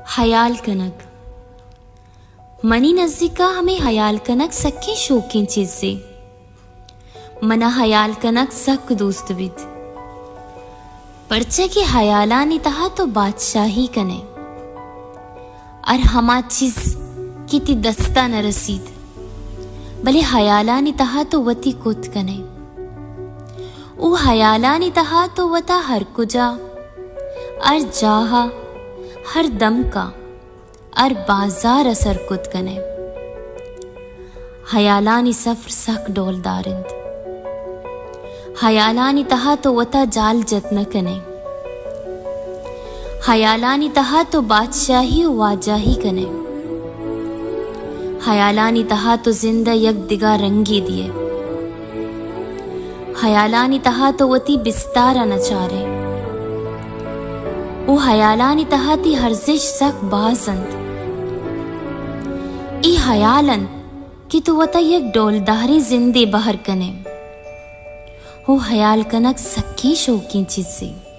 ہیال کنگ۔ منی نزیکا ہمے ہیال کنگ سکیں شوکیں چیزے۔ منا ہیال کنگ سک دوست بیت، پرچا کہ ہیالانی تہا تو بادشاہی کنے۔ ہر ہما چیز کہ تی دستا نہ رسیت، بلے ہیالانی تہا تو وتی کت کنے۔ او ہیالانی تہا تو وتا ہر کجا، ہر جاہا، ہر دمکا، ہر بازار ء سر کت کنے۔ ہیالانی سفر سک ڈولدار انت۔ ہیالانی تہا تو وتا جال جت نہ کنے۔ ہیالانی تہا تو بادشاہی و واجہی کنے۔ ہیالانی تہا تو زند ء یک دگہ رنگے دیئے۔ ہیالانی تہا تو وتی بستار ء نہ چارے۔ او ہیالانی تہا تی ارزش سک باز انت۔ اے ہیال انت کہ تو وتا یک ڈولداریں زندے بہر کنے۔ او ہیال کنگ سکیں شوکیں چیزے۔